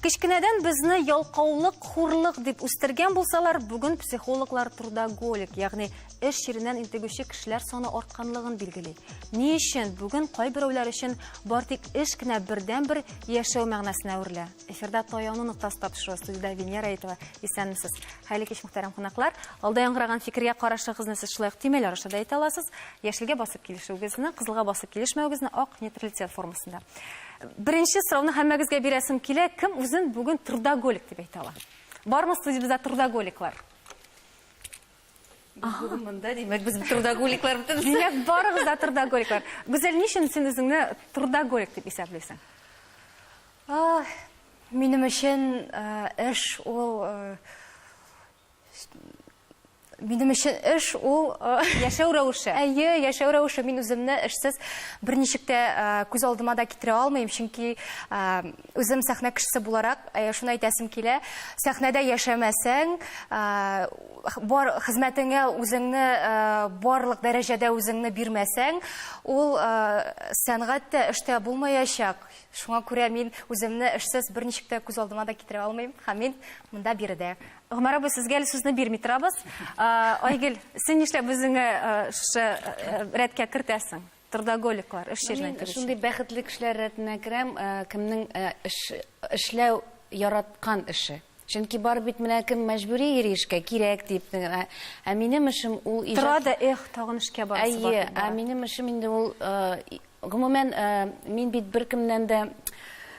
Кечкенәдән безне ялкаулык, хурлык дип үстергән булсалар, бүген психологлар трудоголик, ягъни эш чиреннән интегүче кешеләр саны артканлыгын билгели. Ни өчен бүген кайберәүләр өчен бар тик эш кенә бердәнбер яшәү мәгънәсенә әверелә? Эфирда Таяну ноктасы тапшыруы, студиядә Венера Әйтова. Исәнмесез. Хәерле кич, мөхтәрәм кунаклар. Алда яңгыраган фикергә карашыгызны сез шулай ук төймәләр аша да әйтә аласыз. Яшелгә басып килешүегезне, кызылга басып килешмәвегезне ак нейтралитет формасында. Беренче сорауны һәммәгезгә бирәсем килә. Кем үзен бүген трудоголик дип әйтә ала? Бармы студиябездә трудоголиклар? Без бүген монда, димәк, без трудоголиклар бөтенесе. Димәк, барыгыз да трудоголиклар. Гүзәл, ни өчен син үзеңне трудоголик дип исәплисең? Минем өчен эш ул Минем өчен эш ул яшәү рәвеше. Әйе, яшәү рәвеше. Мин үземне эшсез берничек тә күз алдыма да китерә алмыйм, чөнки үзем сәхнә кешесе буларак, шуны әйтәсем килә, сәхнәдә яшәмәсәң, бар хезмәтеңә үзеңне барлык дәрәҗәдә үзеңне бирмәсәң, ул сәнгать тә, эш тә булмаячак. Шуңа күрә мин үземне эшсез берничек тә күз алдыма да китерә алмыйм һәм мин монда биредә. Гомәр абый, сезгә әле сүзне бирми торабыз. Айгөл, син нишләп үзеңне шушы рәткә кертәсең? Трудоголиклар, эш җиренә Мин шундый бәхетле кешеләр рәтенә керәм, кемнең эш эшләү яраткан эше. Чөнки бар бит менә кем мәҗбүри йөри эшкә, кирәк дип. Ә минем эшем ул иҗат. Тора да, эх, тагын эшкә барасы бар. Әйе, ә минем эшем инде ул Гомумән, мин бит беркемнән дә,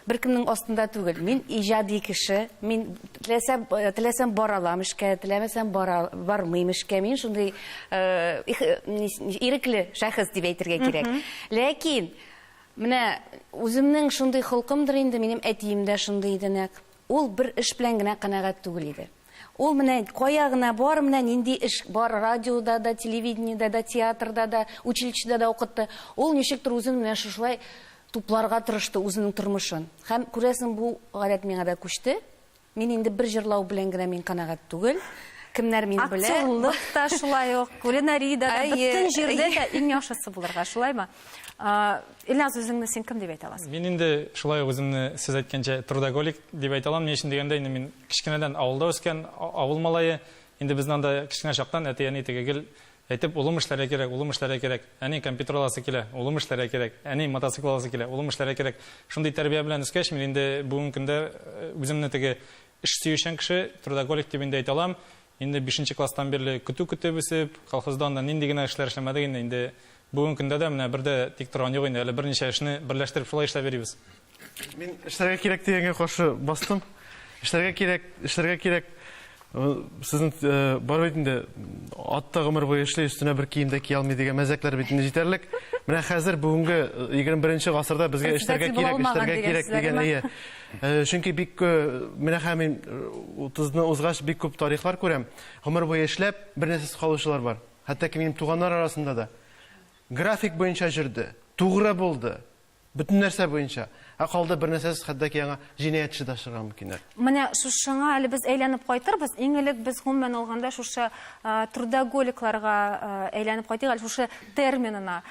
беркемнең астында түгел. Мин иҗади кеше. Мин теләсә, теләсәм бара алам эшкә, теләмәсәм бара, бармыйм эшкә. Мин шундый ирекле шәхес дип әйтергә кирәк. Ләкин менә үземнең шундый холкымдыр инде, минем әтием дә шундый иде нәкъ. Ул бер эш белән генә канәгать түгел иде. Ул менә кая гына бар, менә нинди эш бар, радиода да, телевидениедә дә, театрда да, училищеда да укытты. Ул ничектер үзен менә шушылай тупларга тырышты үзенең тормышын. Һәм, күрәсең, бу гадәт миңа да күчте. Мин инде бер җырлау белән генә мин канәгать түгел. Кемнәр мине белә. Актерлык та шулай ук, кулинариядә дә, бөтен җирдә дә иң яхшысы булырга, шулаймы? Илназ, үзеңне син кем дип әйтә аласың? Мин инде шулай ук үземне, сез әйткәнчә, трудоголик дип әйтә алам. Ни өчен дигәндә, инде мин кечкенәдән авылда үскән, авыл малае. Инде безне анда кечкенә чактан әти-әни теге гел әйтеп, улым эшләргә кирәк, улым эшләргә кирәк. Әни, компьютер аласы килә, улым эшләргә кирәк. Әни, мотоцикл аласы килә, улым эшләргә кирәк. Шундый тәрбия белән үскәч, мин инде бүгенге көндә үземне теге эш сөючән кеше, трудоголик дип инде әйтә алам. Инде бишенче класстан бирле көтү көтеп үсеп, колхозда анда нинди генә эшләр эшләмәдек инде, инде бүгенге көндә дә менә бер дә тик торган юк инде, әле берничә эшне берләштереп шулай эшләп йөрибез. Мин эшләргә кирәк дигәнгә каршы бастым. Эшләргә кирәк, эшләргә кирәк. Сезнең бар бит инде, ат та гомер буе эшли, өстенә бер кием дә кия алмый дигән мәзәкләр бит инде җитәрлек. Менә хәзер бүгенге 21 гасырда безгә эшләргә кирәк, эшләргә кирәк дигән, әйе. Чөнки бик менә хәм мин 30-ны узгач бик күп тарихлар күрәм. Гомер буе эшләп, бер нәрсәсез калучылар бар. Хәтта ки минем туганнар арасында да. График буенча җөрде, тугры булды. Бөтен нәрсә буенча. Ә калды бер нәрсәсез, хәтта ки аңа җинаять эше дә ачырга мөмкиннәр. Менә шушыңа әле без әйләнеп кайтырбыз. Иң элек без гомумән алганда шушы трудоголикларга әйләнеп кайтыйк әле шушы терминына.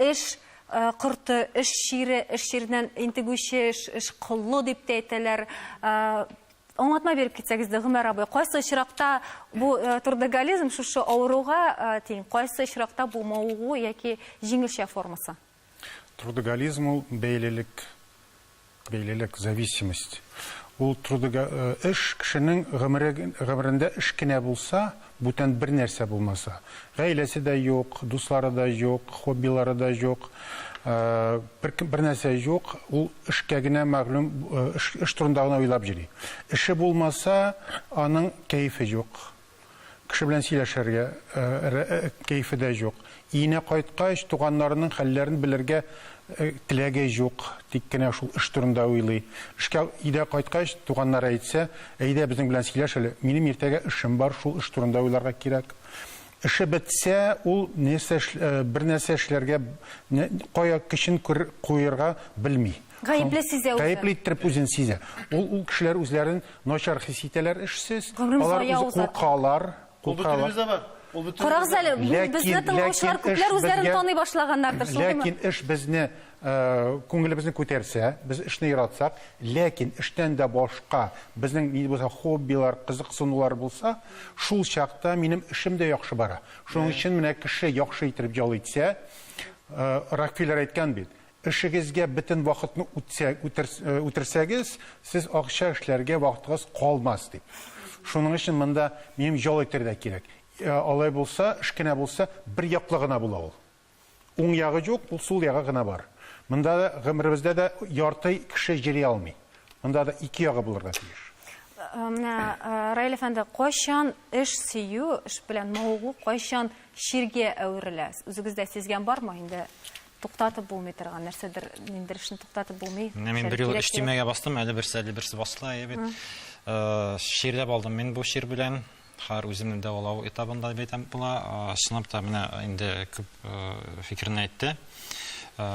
Эш корты, эш чире, эш чиреннән интегүче, эш, эш коллы дип тә әйтәләр. Аңлатма биреп китсәгез дә, Гомәр абый, кайсы очракта бу трудоголизм шушы авыруга тиң, кайсы очракта бу мавыгу яки җиңелчә формасы? Трудоголизм ул бәйлелек, бәйлелек, зависимость. Ул трудого, эш кешенең гомере, гомерендә эш кенә булса, бүтән бер нәрсә булмаса, гаиләсе дә юк, дуслары да юк, хоббилары да юк, бер, бер нәрсә юк, ул эшкә генә мәгълүм, эш, эш турында гына уйлап йөри. Эше булмаса, аның кәефе юк. Кеше белән сөйләшергә кәефе дә юк. Өенә кайткач, туганнарының хәлләрен белергә теләге юк, тик кенә шул эш турында уйлый. Эшкә өйдә кайткач, туганнары әйтсә, әйдә безнең белән сөйләш әле, минем иртәгә эшем бар, шул эш турында уйларга кирәк. Эше бетсә, ул нәрсә бер нәрсә эшләргә, кая көчен куерга белми. Гаепле сизә үзен. Гаепле иттереп үзен сизә. Ул ул кешеләр үзләрен начар хис итәләр эшсез. Гомерем Алар зая үзе уза. куркалар, Ул куркалар. бөтенебездә бар. Карагыз әле, безне тыңлаучылар күпләр үзләрен таный башлаганнардыр, шулаймы? Ләкин эш безне күңелебезне күтәрсә, без эшне яратсак, ләкин эштән дә башка безнең нинди булса хоббилар, кызыксынулар булса, шул чакта минем эшем дә яхшы бара. Шуның өчен менә кеше яхшы иттереп ял итсә, Рокфеллер әйткән бит, эшегезгә бөтен вакытны үтерсәгез, сез акча эшләргә вакытыгыз калмас дип. Шуның өчен монда минем ял итәргә кирәк. Алай булса, эш кенә булса, бер яклы гына була ул. Уң ягы юк, ул сул ягы гына бар. Монда да гомеребездә дә ярты кеше йөри алмый. Монда да ике ягы булырга тиеш. Менә, Раил әфәнде, кайчан эш сөю, эш белән мавыгу кайчан чиргә әверелә? Үзегездә сизгән бармы инде? Туктатып булмый торган нәрсәдер, ниндидер эшне туктатып булмый. Менә мин бер юлы өч төймәгә бастым, әле берсе, әле берсе басыла, әйе бит. Чирләп алдым мин бу чир белән. Хәзер үземне дәвалау этабында дип әйтәм була. Чынлап та менә инде күп фикерен әйтте.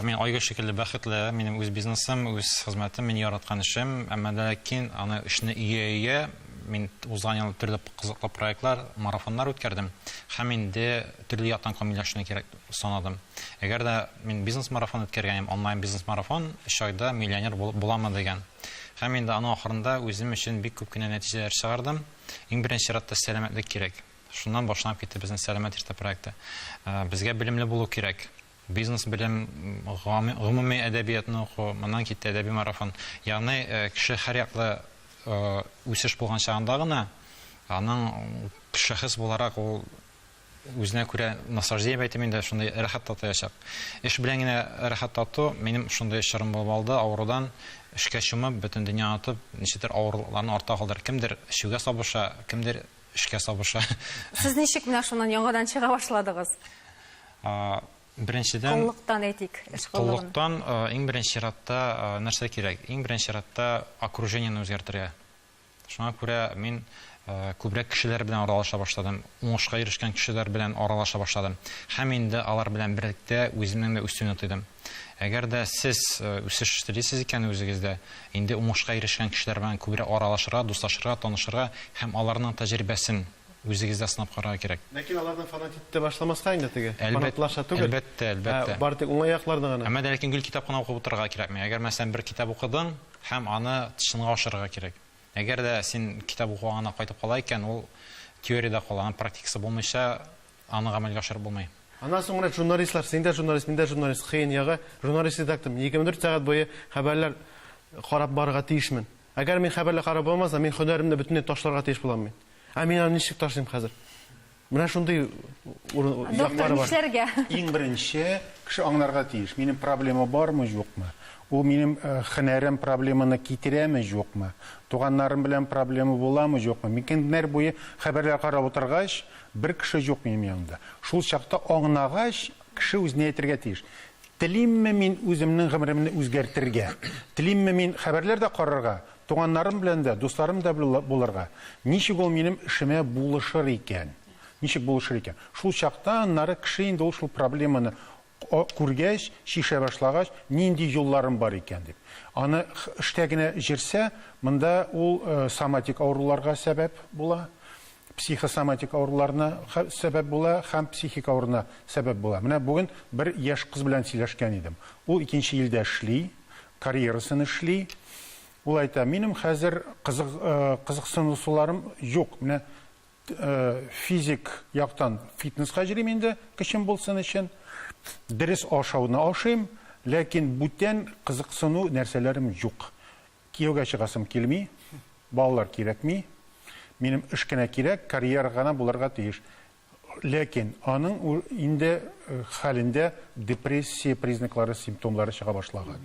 Мин Айгөл шикелле бәхетле, минем үз бизнесым, үз хезмәтем, мин яраткан эшем, әмма дә ләкин аны эшне өя-өя мин узган ел төрле кызыклы проектлар, марафоннар үткәрдем һәм инде төрле яктан камилләшүне кирәк санадым. Әгәр дә мин бизнес-марафон үткәргән идем, онлайн бизнес-марафон, өч айда миллионер булып буламы дигән. Һәм инде аның ахырында үзем өчен бик күп кенә нәтиҗәләр чыгардым. Иң беренче чиратта сәламәтлек кирәк. Шуннан башланып китте безнең Сәламәт иртә проекты. Безгә белемле булу кирәк. Бизнес белем, гомуми әдәбиятны уку, моннан китте әдәби марафон. Ягъни кеше һәрьяклы үсеш булган чагында гына аның шәхес буларак ул үзенә күрә наслаждение дип әйтим инде, шундый рәхәт татыячак. Эш белән генә рәхәт тату, минем шундый чорым булып алды, авырудан эшкә чумып, бөтен дөньяны онытып, ничектер авырлыкларны артта калдырып. Кемдер эчүгә сабыша, кемдер эшкә сабыша. Сез ничек менә шуннан яңадан чыга башладыгыз? Беренчедән, Коллыктан әйтик, эш коллыгын. Коллыктан иң беренче чиратта нәрсә кирәк? Иң беренче чиратта окружениене үзгәртергә. Шуңа күрә мин күбрәк кешеләр белән аралаша башладым, уңышка ирешкән кешеләр белән аралаша башладым. Һәм инде алар белән берлектә үземнең дә үсүне тойдым. Әгәр дә сез үсеш телисез икән үзегездә, инде уңышка ирешкән кешеләр белән күбрәк аралашырга, дуслашырга, танышырга һәм аларның тәҗрибәсен үзегездә сынап карарга кирәк. Ләкин алардан фанат итә башламаска инде теге. Фанатлаша түгел. Әлбәттә, әлбәттә. Бары тик уңай якларны гына. Әмма дә ләкин гел китап кына укып утырырга кирәкми. Әгәр, мәсәлән, бер китап укыдың, Һәм аны чынга ашырырга кирәк. Әгәр дә син китап укуга гына кайтып кала икән, ул теориядә кала, аның практикасы булмыйча, аны гамәлгә ашырып булмый. Аннан соң менә журналистлар, син дә журналист, мин дә журналист, кыен ягы, журналист редактор, мин 24 сәгать буе хәбәрләр карап барырга тиешмен. Әгәр мин хәбәрләр карап бармасам, мин һөнәремне бөтенләй ташларга тиеш булам мин. Ә мин аны ничек ташлыйм хәзер? Менә шундый урын Доктор, яклары бар. нишләргә? Иң беренче кеше аңларга тиеш, минем проблема бармы, юкмы? Ул минем һөнәрем проблеманы китерәме, юкмы? Туганнарым белән проблема буламы, юкмы? Мин көннәр буе хәбәрләр карап утыргач, бер кеше юк минем янымда. Шул чакта аңнагач, кеше үзенә әйтергә тиеш. Телимме мин үземнең гомеремне үзгәртергә? Телимме мин хәбәрләр дә карарга, Туганнарым белән дә, дусларым да булырга. Ничек ул минем эшемә булышыр икән? Ничек булышыр икән? Шул чакта аннары кеше инде ул шул проблеманы күргәч, чишә башлагач, нинди юлларым бар икән дип. Аны эштә генә җирсә, монда ул соматик авыруларга сәбәп була, психосоматик авыруларына сәбәп була һәм психик авыруына сәбәп була. Менә бүген бер яшь кыз белән сөйләшкән идем. Ул икенче илдә эшли, карьерасын эшли. Ул әйтә, минем хәзер кызык, кызыксынусыларым юк. Менә физик яктан фитнеска йөрим инде, көчем булсын өчен. Дөрес ашауны ашыйм, ләкин бүтән кызыксыну нәрсәләрем юк. Кияүгә чыгасым килми, балалар кирәкми. Минем эш кенә кирәк, карьера гына булырга тиеш. Ләкин аның инде хәлендә депрессия признаклары, симптомлары чыга башлаган.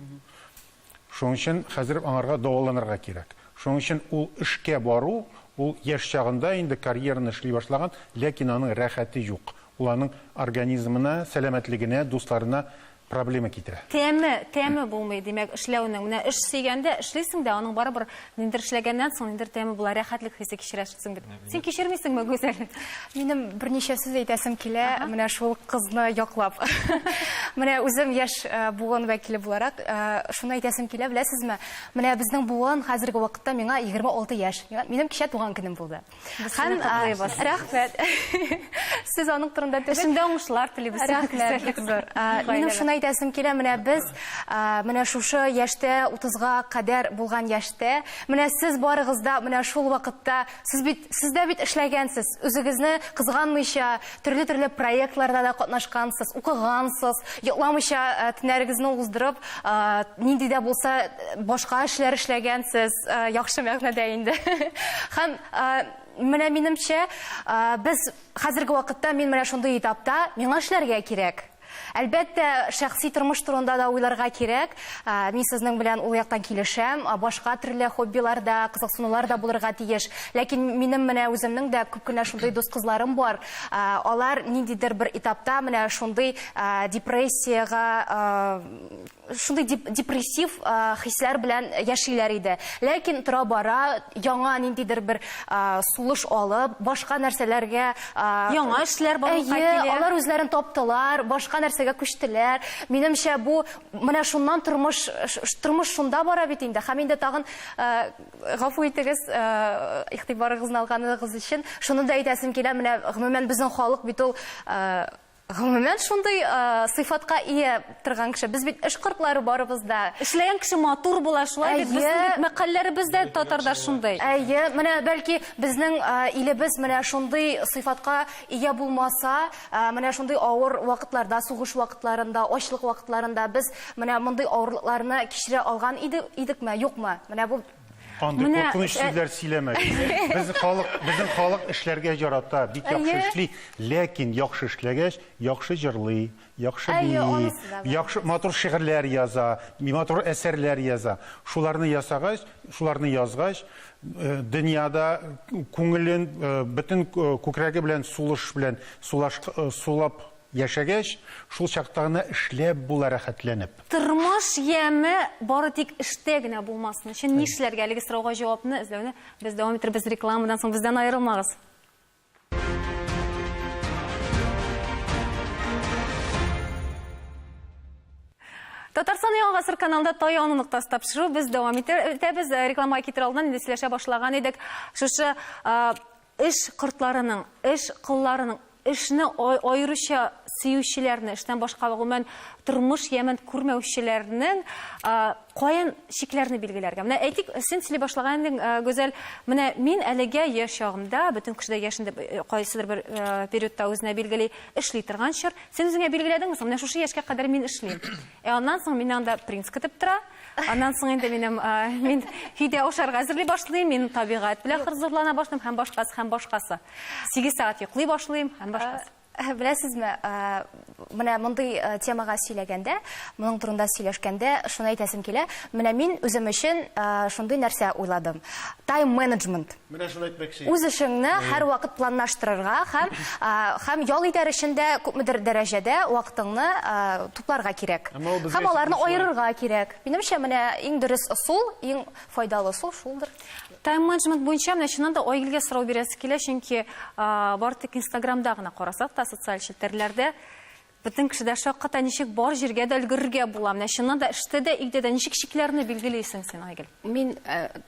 Шуның өчен хәзер аңарга дәваланырга кирәк. Шуның өчен ул эшкә бару, ул яшь чагында инде карьераны эшли башлаган, ләкин аның рәхәте юк. Ул аның организмына, сәламәтлегенә, дусларына проблема китерә. Тәме, тәме булмый, димәк, эшләүнең. Менә эш сөйгәндә эшлисең дә, аның барыбер ниндидер эшләгәннән соң ниндидер тәме була, рәхәтлек хисе кичерәсең бит. Син кичермисеңме, Гүзәл? Минем берничә сүз әйтәсем килә, менә шул кызны яклап. Менә үзем яшь э, буын вәкиле буларак, э, шуны әйтәсем килә, беләсезме? Менә безнең буын хәзерге вакытта миңа 26 яшь. Минем кичә туган көнем булды. Без сине котлыйбыз. Рәхмәт. Сез аның турында түгел. Эшеңдә уңышлар телибез. Рәхмәт, бик зур. Минем шуны әйтәсем килә, менә без менә шушы яшьтә, 30-га кадәр булган яшьтә, менә сез барыгыз да менә шул вакытта, сез бит, сез дә бит эшләгәнсез, үзегезне кызганмыйча, төрле-төрле проектларда да катнашкансыз, укыгансыз, йокламыйча төннәрегезне уздырып, нинди дә булса башка эшләр эшләгәнсез, яхшы мәгънәдә инде. Һәм менә минемчә, без хәзерге вакытта мин менә шундый этапта, миңа эшләргә кирәк. Әлбәттә, шәхси тормыш турында да уйларга кирәк. Мин сезнең белән ул яктан килешәм. Башка төрле хоббилар да, кызыксынулар да булырга тиеш. Ләкин минем менә үземнең дә күп кенә шундый дус кызларым бар. Алар ниндидер бер этапта менә шундый депрессиягә шундый депрессив хисләр белән яшиләр иде. Ләкин тора-бара яңа ниндидер бер сулыш алып, башка нәрсәләргә яңа эшләр барлыкка килә. Алар үзләрен таптылар, башка нәрсәгә күчтеләр. Минемчә, бу менә шуннан тормыш, тормыш шунда бара бит инде. Һәм инде тагын гафу итегез, игътибарыгызны алганыгыз өчен, шуны да әйтәсем килә, менә гомумән безнең халык бит ул Гомумән, шундый сыйфатка ия торган кеше. Без бит эш кортлары барыбыз да. Эшләгән кеше матур була, шулай бит. Безнең бит мәкальләребез дә татарда шундый. Әйе, менә бәлки безнең илебез менә шундый сыйфатка ия булмаса, менә шундый авыр вакытларда, сугыш вакытларында, ачлык вакытларында без менә мондый авырлыкларны кичерә алган идекме, юкмы? Менә бу Андый куркыныч сүзләр сөйләмәгез. Без халык, безнең халык эшләргә ярата, бик яхшы эшли, ләкин яхшы эшләгәч, яхшы җырлый, яхшы бии, яхшы матур шигырьләр яза, матур әсәрләр яза. Шуларны ясагач, шуларны язгач, дөньяда күңелен, бөтен күкрәге белән сулыш белән сулаш сулап Яшәгәч, шул чакта гына эшләп була рәхәтләнеп. Тормыш яме бары тик эштә генә булмасын өчен нишләргә? Әлеге сорауга җавапны эзләүне без дәвам итербез рекламадан соң. Бездән аерылмагыз. Татарстан Яңа гасыр каналында Таяну ноктасы тапшыру без дәвам итәбез. Рекламага китер алдыннан инде сөйләшә башлаган идек. Шушы эш кортларының, эш колларының Эшне аеруча сөючеләрне, эштән башка гомумән тормыш ямен күрмәүчеләрнең каян чикләрне билгеләргә? Менә әйтик, син сөйли башлаган идең, Гүзәл, менә мин әлегә яшь чагымда, бөтен кеше дә яшь инде кайсыдыр бер периодта үзенә билгели, эшли торган чор. Син үзеңә билгеләдеңме соң? Менә шушы яшькә кадәр мин эшлим. Ә аннан соң мине анда принц көтеп тора. Аннан соң инде минем мин өйдә ашарга әзерли башлыйм, мин табигать белән хозурлана башлыйм һәм башкасы, һәм башкасы. 8 сәгать йоклый башлыйм һәм башкасы. Беләсезме, менә мондый темага сөйләгәндә, моның турында сөйләшкәндә шуны әйтәсем килә. Менә мин үзем өчен шундый нәрсә уйладым. Тайм-менеджмент. Менә шуны әйтмәкче. Үз эшеңне һәрвакыт планлаштырырга һәм һәм ял итәр өчен дә күпмедер дәрәҗәдә вакытыңны тупларга кирәк. Һәм аларны аерырга кирәк. Минемчә, менә иң дөрес ысул, иң файдалы ысул шулдыр. Тайм-менеджмент буенча менә чыннан да Айгөлгә сорау бирәсе килә, чөнки бары тик Инстаграмда гына карасак та, социаль челтәрләрдә бөтен кеше дә шакката, ничек бар җиргә дә өлгерергә була. Менә чыннан да эштә дә, өйдә дә ничек чикләрне билгелисең син, Айгөл? Мин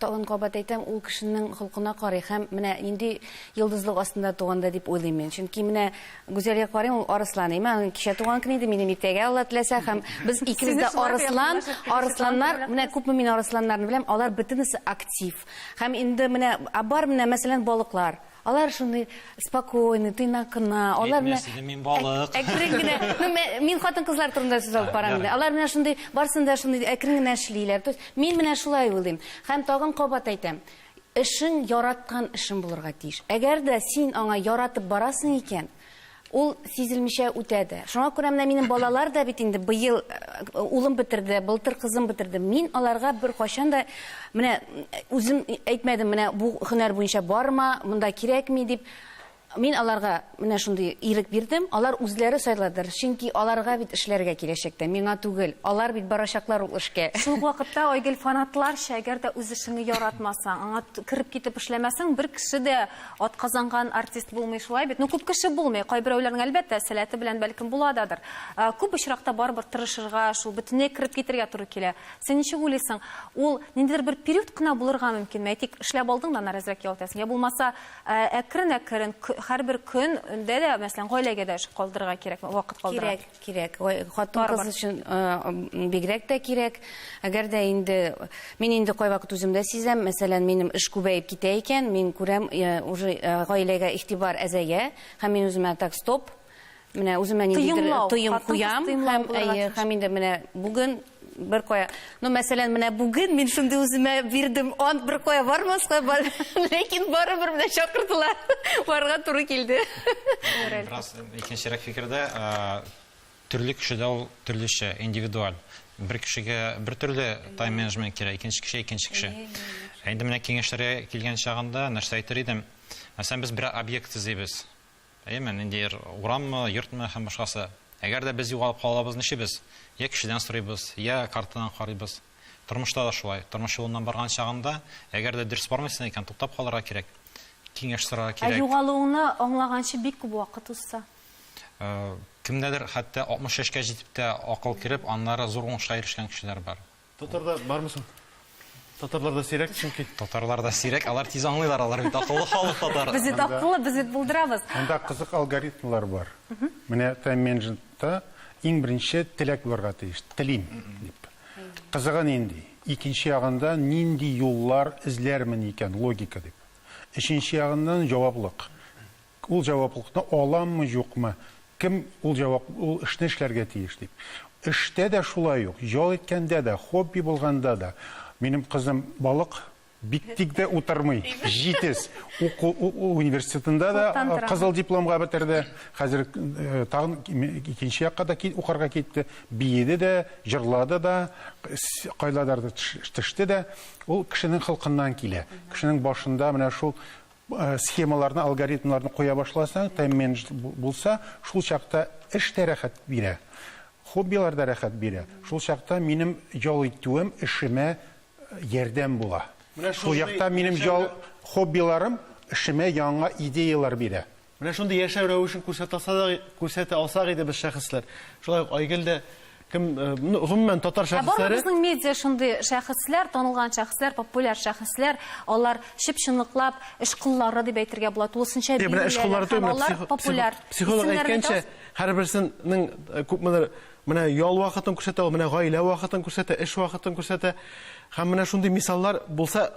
тагын кабат әйтәм, ул кешенең холкына карый һәм менә нинди йолдызлык астында туганда дип уйлыйм мин. Чөнки менә Гүзәлгә карыйм, ул арыслан, әйме, аның кичә туган көне иде, минем иртәгә, Алла теләсә, һәм без икебез дә арыслан, арысланнар, менә күпме мин арысланнарны беләм, алар бөтенесе актив. Һәм инде менә, ә бар менә, мәсәлән, балыклар. Алар шундый спокойный, тыйнак кына, алар менә Әйтмәс идем, мин балык. Әкрен генә, ну, мин хатын-кызлар турында сүз алып барам инде. Алар менә шундый, барысын да шундый әкрен генә эшлиләр. То есть мин менә шулай уйлыйм. Һәм тагын кабат әйтәм, Эшең яраткан эшең булырга тиеш. Әгәр дә син аңа яратып барасың икән, ул сизелмичә үтә дә. Шуңа күрә менә минем балалар да бит инде быел улым бетерде, былтыр кызым бетерде. Мин аларга беркайчан да менә үзем әйтмәдем, менә бу һөнәр буенча барма, монда кирәкми дип. Мин аларга менә шундый ирек бирдем, алар үзләре сайладылар, чөнки аларга бит эшләргә киләчәктә, миңа түгел. Алар бит барачаклар ул эшкә. Шул ук вакытта, Айгөл, фанатларча, әгәр дә үз эшеңне яратмасаң, аңа кереп китеп эшләмәсәң, бер кеше дә атказанган артист булмый, шулай бит? Ну, күп кеше булмый. Кайберәүләрнең, әлбәттә, сәләте белән бәлкем була дадыр. Күп очракта барыбер тырышырга, шул бөтенләй кереп китергә туры килә. Син ничек уйлыйсың, ул ниндидер бер период кына булырга мөмкинме? Әйтик, эшләп алдың да, аннары әзрәк ял итәсең. Я булмаса, Әкрен-әкрен, һәрбер көн дә дә, мәсәлән, гаиләгә дә эш калдырырга кирәк, вакыт калдырырга. Кирәк, кирәк. Хатын-кыз өчен бигрәк тә кирәк. Әгәр дә инде, мин инде кайвакыт үзем дә сизәм, мәсәлән, минем эш күбәеп китә икән, мин күрәм, уже гаиләгә игътибар әзәя, һәм мин үземә так, стоп, Менә үземә ниндидер тыем куям һәм әйе, һәм инде менә бүген бер кая, ну, мәсәлән, менә бүген мин шундый үземә бирдем ант бер кая бармаска, бар, ләкин барыбер менә чакырдылар, барырга туры килде. Бераз икенчерәк фикердә, төрле кешедә ул төрлечә, индивидуаль. Бер кешегә бер төрле тайм-менеджмент кирәк, икенче кешегә икенче кеше. Ә инде менә киңәшләргә килгән чагында нәрсә әйтер идем? Мәсәлән, без берәр объект төзибез. Әйеме, ниндидер ураммы, йортмы һәм башкасы. Әгәр дә без югалып калабыз, нишлибез? Йә кешедән сорыйбыз, йә картадан карыйбыз. Тормышта да шулай. Тормыш юлыннан барган чагында, әгәр дә дөрес бармыйсың икән, туктап калырга кирәк. Киңәш сорарга Ә кирәк. югалуыңны аңлаганчы бик күп вакыт узса? Кемдәдер хәтта 60 яшькә җитеп тә акыл кереп, аннары зур уңышка ирешкән кешеләр бар. Татарда бармы соң? Татарларда сирәк чөнки. Татарларда сирәк, алар тиз аңлыйлар, алар бит акыллы халык татар. Без бит акыллы, без бит булдырабыз. Монда кызык алгоритмлар бар. Менә тайм-менеджментта иң беренче теләк булырга тиеш. Телим дип. Кызыгы нинди? Икенче ягында нинди юллар эзләрмен икән, логика дип. Өченче ягыннан җаваплык. Ул җаваплыкны аламмы, юкмы? Кем ул җавап, ул эшне эшләргә тиеш дип. Эштә дә шулай ук, ял иткәндә дә, хобби булганда да. Минем кызым балык бик тик тә утырмый, җитез. Уку университетында да кызыл дипломга бетерде. Хәзер тагын икенче якка да укырга китте. Биеде дә, җырлады да, кайларда төште дә. Ул кешенең холкыннан килә. Кешенең башында менә шул схемаларны, алгоритмнарны куя башласаң, тайм-менеджер булса, шул чакта эш тә рәхәт бирә, хоббилар да рәхәт бирә. Шул чакта минем ял итүем эшемә ярдәм була. Шул якта минем ял хоббиларым эшемә яңа идеяләр бирә. Менә шундый яшәү рәвешен күрсәтә алса күрсәтә алсак иде без шәхесләр. Шулай ук Айгөл дә кем, ну, гомумән татар Ә бармы шәхесләре. безнең медиа шундый шәхесләр, танылган шәхесләр, популяр шәхесләр, алар чып-чынлыклап эш коллары дип әйтергә була, тулысынча Менә эш биреләләр коллары һәм түгел, менә алар психо- популяр. психолог Исемнәрен әйтә әйткәнчә, аласызмы? һәрберсенең күпмедер Менә ял вакытын күрсәтә ул, менә гаилә вакытын күрсәтә, эш вакытын күрсәтә. Һәм менә шундый мисаллар булса,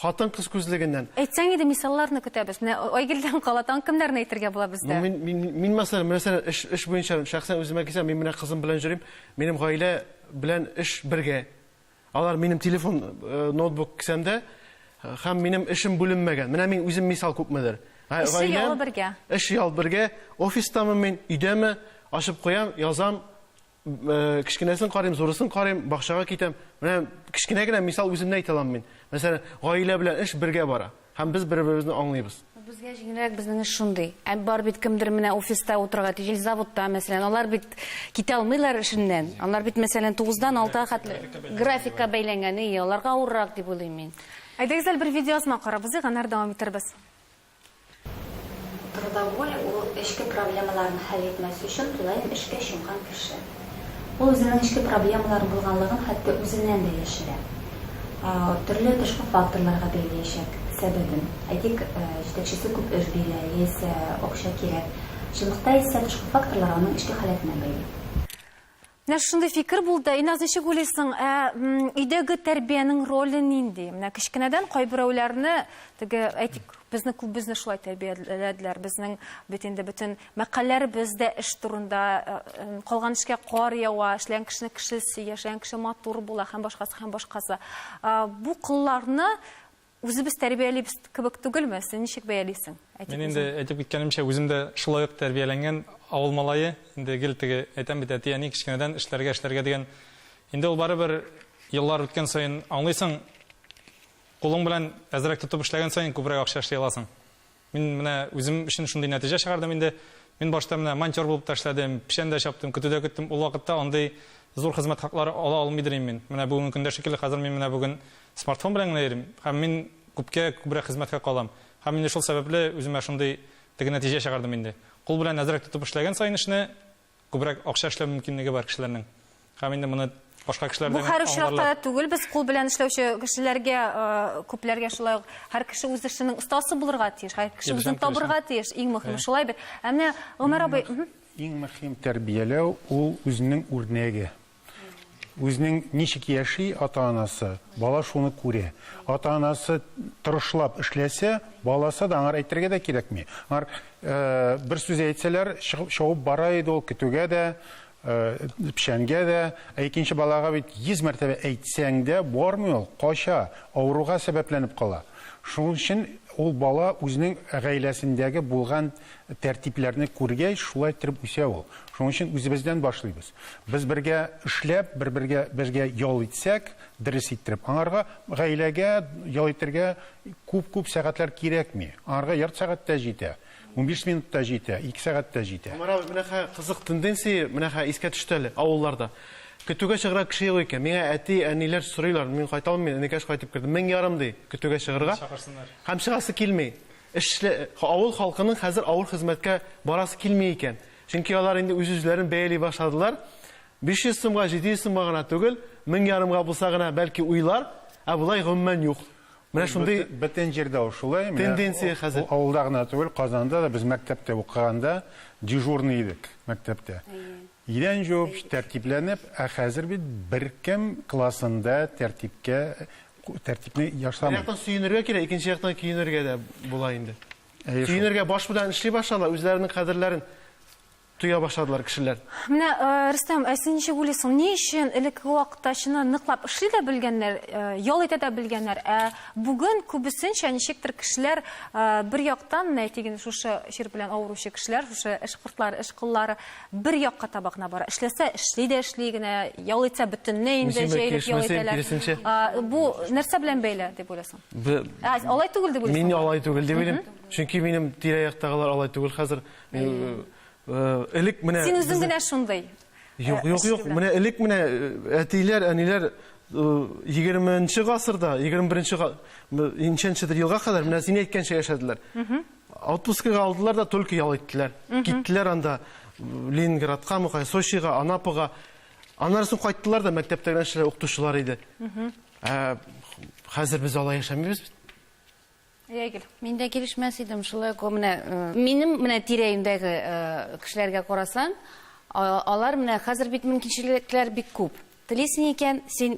хатын-кыз күзлегеннән. Әйтсәң иде, мисалларны көтәбез. Менә Айгөлдән кала тагын кемнәрне әйтергә була бездә? Ну, мин, мин, мин мәсәлән, мәсәлән, эш, эш буенча шәхсән үземә килсәм, мин менә кызым белән йөрим, минем гаилә белән эш бергә. Алар минем телефон, э, ноутбук кесәмдә һәм минем эшем бүленмәгән. Менә мин үзем мисал күпмедер. Эше ялы бергә. Эш ял бергә. Офистамы мин, өйдәме, ачып куям, язам, э, кечкенәсен карыйм, зурысын карыйм, бакчага китәм. Менә кечкенә генә мисал үземне әйтә алам мин. Мәсәлән, гаилә белән эш бергә бара. Һәм без бер-беребезне аңлыйбыз. Безгә җиңелрәк, безнең эш шундый. Ә бар бит кемдер менә офиста утырырга тиеш, или заводта, мәсәлән. Алар бит китә алмыйлар эшеннән. Алар бит, мәсәлән, тугыздан алтыга хәтле графикка бәйләнгән. Ие, аларга авыррак дип уйлыйм мин. Әйдәгез әле бер видеоязма карап узыйк, аннары дәвам итәрбез. Трудоголик ул эчке проблемаларын хәл итмәс өчен тулаем эшкә чумган кеше. Ул үзенең эчке проблемалары булганлыгын хәтта үзеннән дә яшерә. Төрле тышкы факторларга бәйләячәк сәбәбен. Әйтик, җитәкчесе күп эш бирә, яисә акча кирәк. Чынлыкта исә тышкы факторлар аның эчке халәтенә бәйле. Менә шундый фикер булды. Иназ, ничек уйлыйсың, ә өйдәге тәрбиянең роле нинди? Менә кечкенәдән кайберәүләрне, теге, әйтик, безне күбебезне шулай тәрбияләделәр. Безнең бит инде бөтен мәкальләребез дә эш турында, калган эшкә кар ява, эшләгән кешене кеше сөя, эшләгән кеше матур була һәм башкасы, һәм башкасы. Бу кылларны Үзебез тәрбиялибез кебек түгелме? Син ничек бәялисең? Әйтик Мин инде үзең. әйтеп киткәнемчә, үзем дә шулай ук тәрбияләнгән авыл малае. Инде гел теге әйтәм бит, әти-әни кечкенәдән эшләргә, эшләргә дигән. Инде ул барыбер еллар үткән саен аңлыйсың, кулың белән әзрәк тотып эшләгән саен күбрәк акча эшли аласың. Мин менә үзем өчен шундый нәтиҗә чыгардым инде. Мин башта менә монтер булып та эшләдем, печән дә чаптым, көтү дә көттем. Ул вакытта андый зур хезмәт хаклары ала алмыйдыр идем мин. Менә бүгенге көндә шикелле хәзер мин менә бүген смартфон белән генә йөрим һәм мин күпкә күбрәк хезмәт хакы алам. Һәм инде шул сәбәпле үземә шундый теге нәтиҗә чыгардым инде. Кул белән әзрәк тотып эшләгән саен эшне күбрәк акча эшләү мөмкинлеге бар кешеләрнең. Һәм инде моны башка кешеләр Бу һәр очракта да түгел, без кул белән эшләүче кешеләргә, күпләргә шулай ук һәр кеше үз эшенең остасы булырга тиеш, һәр кеше үзен табырга тиеш, иң мөһиме шулай бит. Ә менә Гомәр абый, Иң мөһим тәрбияләү ул үзенең үрнәге. Үзенең ничек яши ата-анасы, бала шуны күрә. Ата-анасы тырышлап эшләсә, баласы да аңар әйтергә дә кирәкми. Аңар бер сүз әйтсәләр, чыгып чабып бара иде ул көтүгә дә, печәнгә дә. Ә икенче балага бит 100 мәртәбә әйтсәң дә бармый ул, кача, авыруга сәбәпләнеп кала. Шуның өчен ул бала үзенең гаиләсендәге булган тәртипләрне күргәч, шулай иттереп үсә ул. Шуның өчен үзебездән башлыйбыз. Без бергә эшләп, бер-бергә бергә ял итсәк, дөрес иттереп, аңарга гаиләгә ял итәргә күп-күп сәгатьләр кирәкми. Аңарга ярты сәгать тә җитә, 15 минут та җитә, 2 сәгать тә җитә. Гомәр абый, менә хә кызык тенденция, менә хә искә төште әле, авылларда. Көтүгә чыгарга кеше юк икән. Миңа әти, әниләр сорыйлар, мин кайта алмыйм, энекәш кайтып керде. 1500 ди көтүгә чыгарга. Чакырсыннар. Һәм чыгасы килми. Эшле, авыл халкының хәзер авыр хезмәткә барасы килми икән. Чөнки алар инде үз-үзләрен бәяли башладылар. 500 сумга, 700 сумга гына түгел, 1500 га булса гына бәлки уйлар, ә болай гомумән юк. Менә шундый Бөтен җирдә ул шулай. Тенденция хәзер. Авылда гына түгел, Казанда да без мәктәптә укыганда дежурный идек мәктәптә. Идән җуып, тәртипләнеп, ә хәзер бит беркем классында тәртипкә тәртипне ясамый. Бер яктан сөенергә кирәк, икенче яктан көенергә дә була инде. Сөенергә баш белән эшли башладылар, үзләренең кадерләрен тоя башладылар кешеләр. Менә, Рөстәм, ә син ничек уйлыйсың, ни өчен элеккеге вакытта чыннан ныклап эшли дә белгәннәр, ял итә дә белгәннәр, ә бүген күбесенчә ничектер кешеләр бер яктан, менә әйтик инде, шушы чир белән авыручы кешеләр, шушы эш кортлары, эш коллары бер якка таба гына бара. Эшләсә, эшли дә эшли генә, ял итсә, бөтенләй инде җәелеп ял итәләр. Бу нәрсә белән бәйле дип уйлыйсың? Ә, алай түгел дип уйлыйсың? Мин алай түгел дип уйлыйм. Чөнки минем тирә-яктагылар алай түгел хәзер. Элек менә Син үзең генә шундый. Юк, юк, юк. Менә элек менә әтиләр, әниләр 20 гасырда, 21 нче елга кадәр менә син әйткәнчә яшәделәр. Отпускыга алдылар да только ял иттеләр. Киттеләр анда Ленинградка, Мукай, Сочига, Анапага. Аннан соң кайттылар да мәктәптә генә эшләр укытучылар иде. Ә хәзер без алай яшәмибез бит. Ягел. Мин дә килешмәс идем, шулай ук менә минем менә тирә-юньдәге кешеләргә карасаң, алар менә хәзер бит мөмкинчелекләр бик күп. Телисең икән, син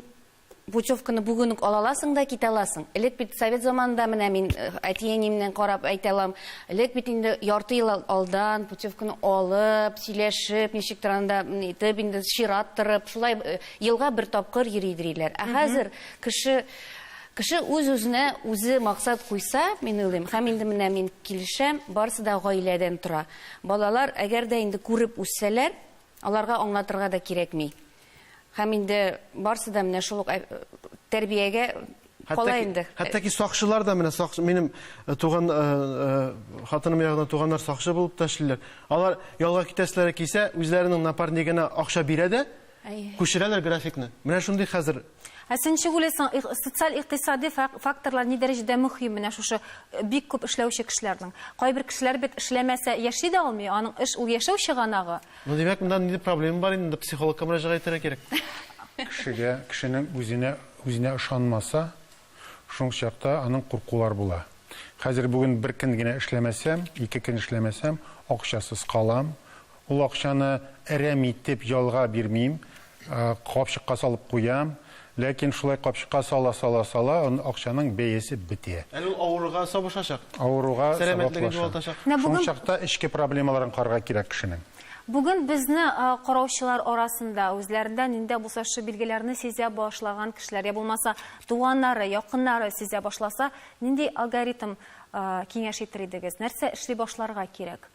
путевканы бүген үк ала аласың да китә аласың. Элек бит совет заманында менә мин әти-әниемнән карап әйтә алам, элек бит инде ярты ел алдан путевканы алып, сөйләшеп, ничектер анда итеп инде чират торып, шулай елга бер тапкыр йөри идериләр. Ә хәзер кеше Кеше үз-үзенә үзе максат куйса, мин уйлыйм, һәм инде менә мин килешәм, барысы да гаиләдән тора. Балалар, әгәр дә инде күреп үссәләр, аларга аңлатырга да кирәкми. Һәм инде барысы да менә шул ук тәрбиягә кала инде. Хәтта ки сакчылар да менә сакчы, минем туган хатыным ягыннан туганнар сакчы булып та эшлиләр. Алар ялга китәселәре килсә, үзләренең напарнигына акча бирә дә, күчерәләр графикны. Менә шундый хәзер. Ә син ничек уйлыйсың, социаль-икътисади факторлар ни дәрәҗәдә мөһим менә шушы бик күп эшләүче кешеләрнең? Кайбер кешеләр бит эшләмәсә яши дә алмый, аның эш ул яшәү чыганагы. Ну, димәк, монда ниндидер проблема бар инде, психологка мөрәҗәгать итәргә кирәк. Кешегә, кешенең үзенә, үзенә ышанмаса, шул чакта аның куркулар була. Хәзер бүген бер көн генә эшләмәсәм, ике көн эшләмәсәм, акчасыз калам. Ул акчаны әрәм итеп ялга бирмим, капчыкка салып куям. Ләкин шулай капчыкка сала-сала-сала, акчаның бәясе бетә. Әле ул авыруга сабышачак. Авыруга Сәламәтлеген югалтачак. Шул чакта эчке проблемаларын карарга кирәк кешенең. Бүген безне караучылар арасында үзләрендә нинди дә булса шушы билгеләрне сизә башлаган кешеләр, я булмаса туганнары, якыннары сизә башласа, нинди алгоритм киңәш итер идегез? Нәрсә эшли башларга кирәк?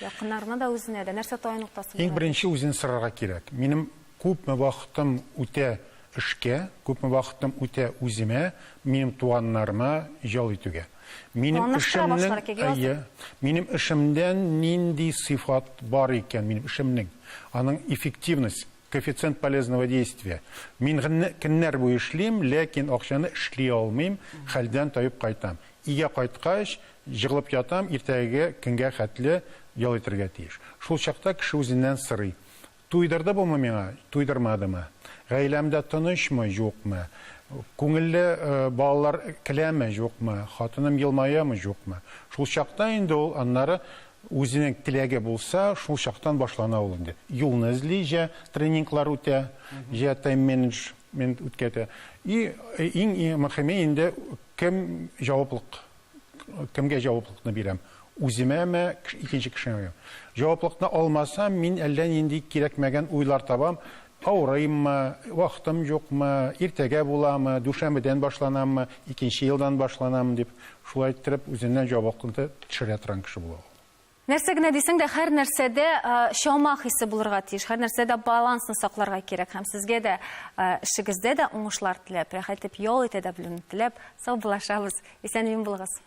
Якыннарына да, үзенә дә. Нәрсә таяну ноктасы Иң беренче үзен сорарга кирәк. Минем күпме вакытым үтә эшкә, күпме вакытым үтә үземә, минем туганнарыма, ял итүгә. Минем Планлаштыра эшемнең, башлар кирәк, язып. әйе, минем эшемдән нинди сыйфат бар икән, минем эшемнең, аның эффективность, коэффициент полезного действия. Мин көннәр буе эшлим, ләкин акчаны эшли алмыйм, хәлдән таеп кайтам. Өйгә кайткач, җыгылып ятам, иртәгеге көнгә хәтле ял итәргә тиеш. Шул чакта кеше үзеннән сорый, Туйдырды бумы миңа, туйдырмадымы? Гаиләмдә тынычмы, юкмы? Күңелле балалар келәме, юкмы? Хатыным елмаямы, юкмы? Шул чакта инде ул аннары үзенең теләге булса, шул чактан башлана ул инде. Юлны эзли, җә тренинглар үтә, җә тайм-менеджмент үткәтә. И иң мөхиме инде кем җаваплык Кемгә җаваплыкны бирәм? Үземәме, икенче кешегәме? Җаваплыкны алмасам, мин әллә нинди кирәкмәгән уйлар табам. Авырыйммы, вакытым юкмы, иртәгә буламы, дүшәмбедән башланаммы, икенче елдан башланамы дип, шулай иттереп үзеннән җаваплыкны төшерә торган кеше була ул. Нәрсә генә дисәң дә, һәр нәрсәдә чама хисе булырга тиеш, һәр нәрсәдә балансны сакларга кирәк. Һәм сезгә дә эшегездә дә уңышлар теләп, рәхәт итеп ял итә дә белүне теләп, саубуллашабыз. Исән-имин булыгыз.